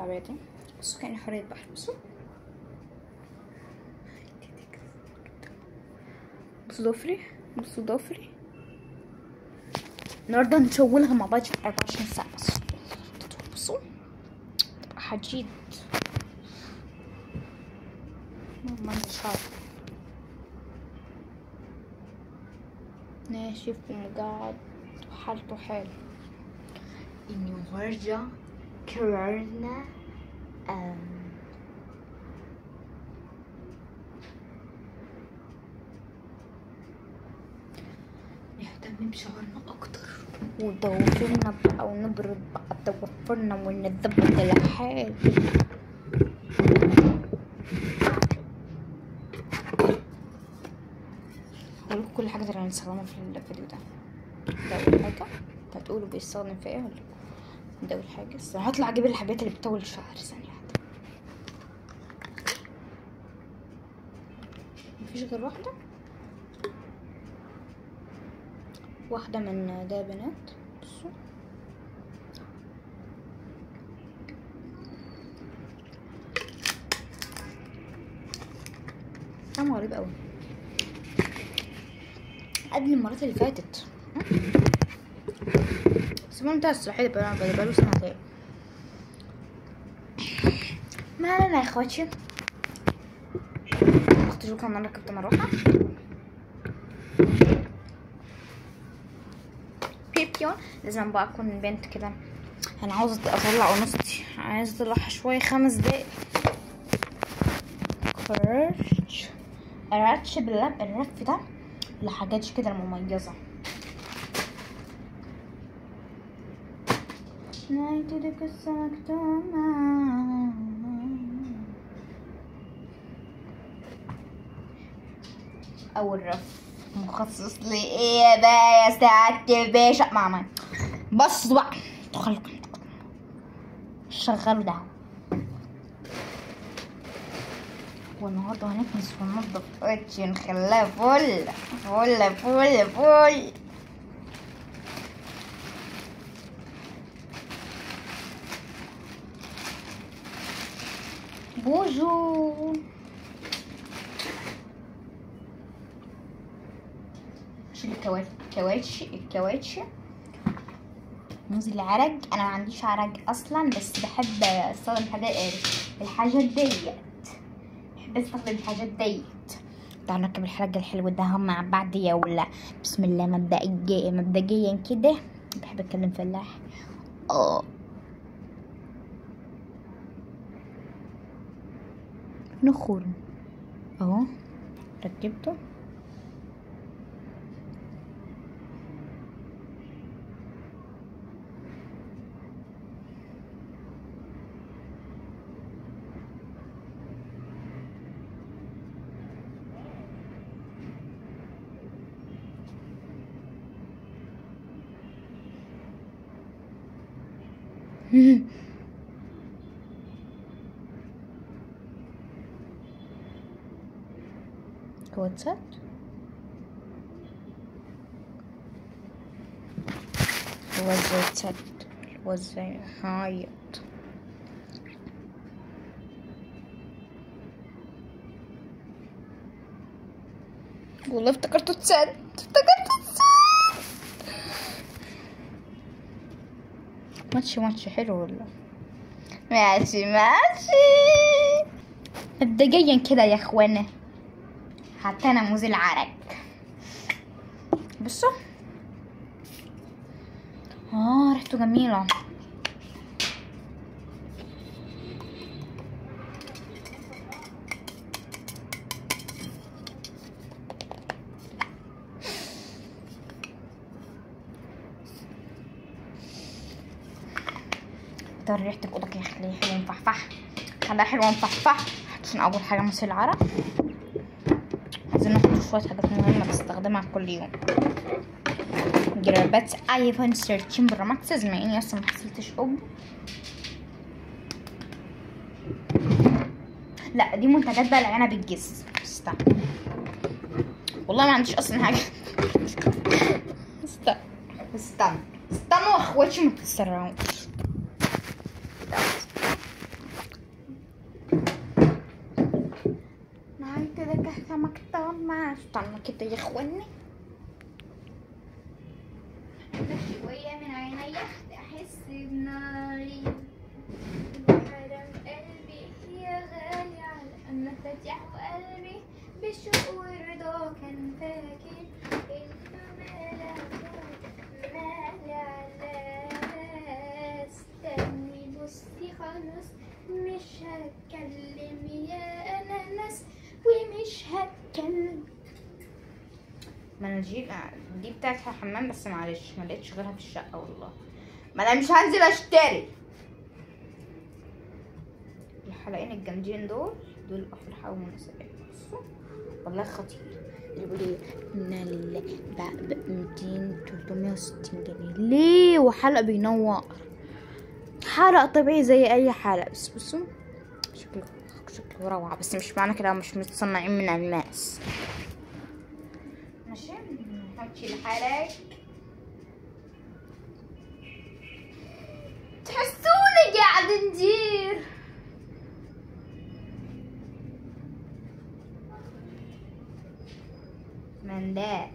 العباية دي، بصوا كأني حورية بحر. بصوا بصوا ضفري، بصوا ضفري. النهارده هنشولها مع بعض في 24 ساعة. بصوا بصوا تبقى حديد. ما شعر ناشف ومجعد وحالته حال. النهارده قررنا نهتم بشعرنا اكتر وضوافرنا بقى، ونبرد بقى ضوافرنا ونظبط الحال. هقولكوا كل حاجة اللي هنستخدمها في الفيديو ده. ده أول حاجة هتقولوا بيستخدم في ايه، هقولكوا ده أول حاجة. بس هطلع أجيب الحاجات اللي بتطول الشعر. ثانية واحدة، مفيش غير واحدة، واحدة من ده يا بنات. بصوا طعمه غريب قوي قبل المرات اللي فاتت. بس منتهى الصلاحية بقاله سنتين. ما علينا يا اخواتي. اختي شوفوا انا ركبت مروحة بيبيون. لازم بقى اكون بنت كده. انا عاوزة اطلع قنصتي، عايزة اطلعها شوية 5 دقايق. كرش الرتش باللب الرف ده لحاجات كده المميزة. نايت قصة مكتومة. أول رف مخصص لإيه بقى يا سعادة الباشا؟ ماما بصوا بقى، خليكم شغلوا ده. والنهارده هنكنس وننضف اوضتي نخليها فل فل فل فل. بوجو شيل الكواتشي الكواتشي. موز العرج، انا ما عنديش عرج اصلا، بس بحب استخدم الحاجات ديت. بحب استخدم الحاجات ديت. تعالوا نركب الحاجة الحلوة ده هم مع بعض يا ولا. بسم الله. مبدئيا كده بحب اتكلم فلاح. نخور اهو، ركبته. هو اتسد. هو ازاي اتسد؟ هو ازاي هعيط؟ والله افتكرته اتسد، افتكرته اتسد. ماشي ماشي حلو والله، ماشي ماشي. مبدئيا كده يا اخوانا حطينا موز العرق. بصوا ريحته جميلة. ترى ريحة الأوضة كده خليها حلوة مفحفحة، خليها حلوة مفحفحة. عشان أول حاجة موز العرق عايزين نحط شوية حاجات مهمة بستخدمها كل يوم. جرابات iPhone 13 Pro Max، بما اني اصلا محصلتش اوب. لا دي منتجات بقى العنب الجس. استنى والله ما عنديش اصلا حاجة. استنى استنى استنوا اخواتي ما تتسرعوش. ما استنى كده يا اخواني، شوية من عينيا احس بناري، حرام قلبي يا غالي على مفاتيح قلبي بالشوق والرضا، كان فاكر انه ما على استني بصي خلاص مش هتكلم يا اناناس ومش هتكلم. مناجيل دي بتاعت حمام، بس معلش ما لقيتش غيرها في الشقة والله، ما انا مش هنزل اشتري. الحلقين الجامدين دول افراح ومناسبات، بصوا والله خطير. اللي بيقول لي انا لله ب 200 360 جنيه ليه؟ وحلقه بينور، حلقة طبيعي زي اي حلقة، بس بصوا شكله روعه، بس مش معنى كده مش متصنعين من الماس. ماشي نحط الحلق، تحسوني قاعد ندير. مندال،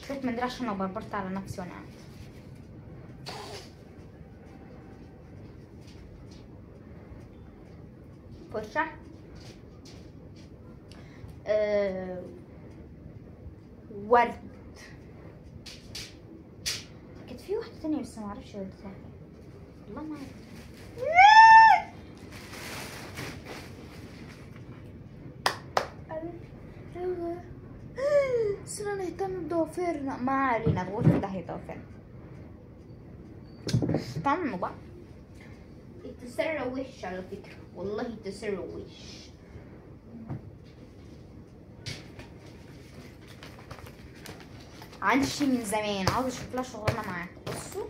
شوية منديل عشان لو بربرت على نفسي وانا قاعدة. فرشة ورد، كانت في واحدة تانية بس ما اعرفش وديتها والله ما اعرف. صرنا نهتم بضوافرنا، ما علينا غرفة ده هي ضوافرنا. استنوا بقى، التسرع وحش على فكرة، والله التسرع وحش. عندي شي من زمان عاوزة اشوف لها شغلانة معاكم. بصوا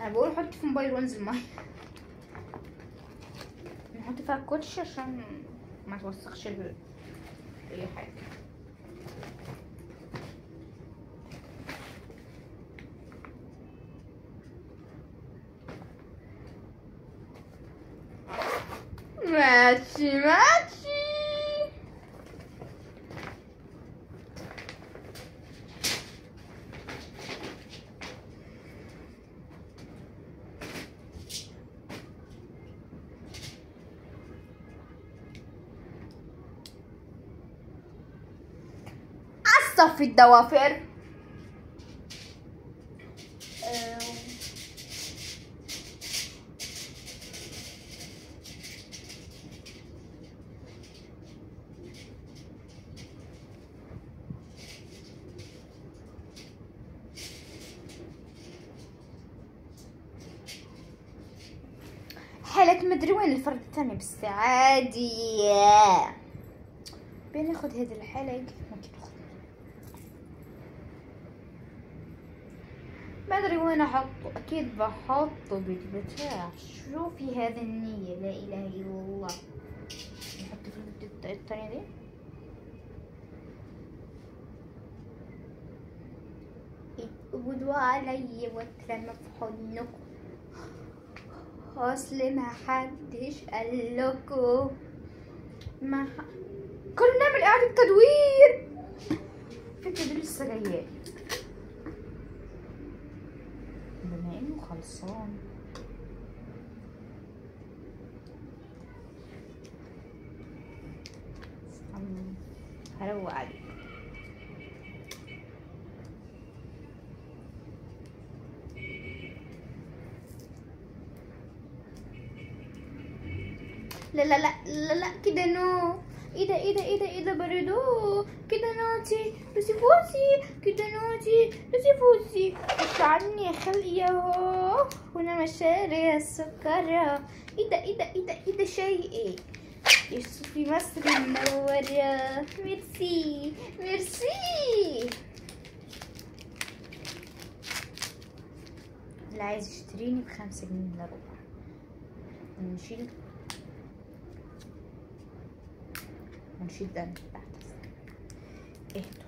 انا بقول حط في موبايل وانزل مية، نحط فيها الكوتش عشان ما توسخش اي حاجة. ماشي ماشي. عصف في الضوافر. حالة مدري وين الفرد الثاني، بس عادي. بناخد هذا الحلق، ممكن ناخد ما ادري وين احطه، اكيد بحطه بالبتاع. شوفي هذا النية، لا اله الا الله. نحط في الثانية دي. اقبضوا علي واترمى في حضنكم، اصل ما حدش قال لكم ما كنا نعمل اعاده تدوير. في التدوير لسه جاية، بما انه خلصان هروق عليه. لا لا لا لا لا كده no، ايه ده ايه ده ايه ده ايه ده بردو كده naughty لوسي فوسي، كده naughty لوسي فوسي. مش عني يا خلقي اهو، وانا مشاري السكر. ايه ده ايه ده ايه ده ايه ده شيء ايه في مصر منورة. ميرسي ميرسي. اللي عايز يشتريني ب5 جنيه الا ربع. نشيل ونشيل ده من تحت. اهدوا.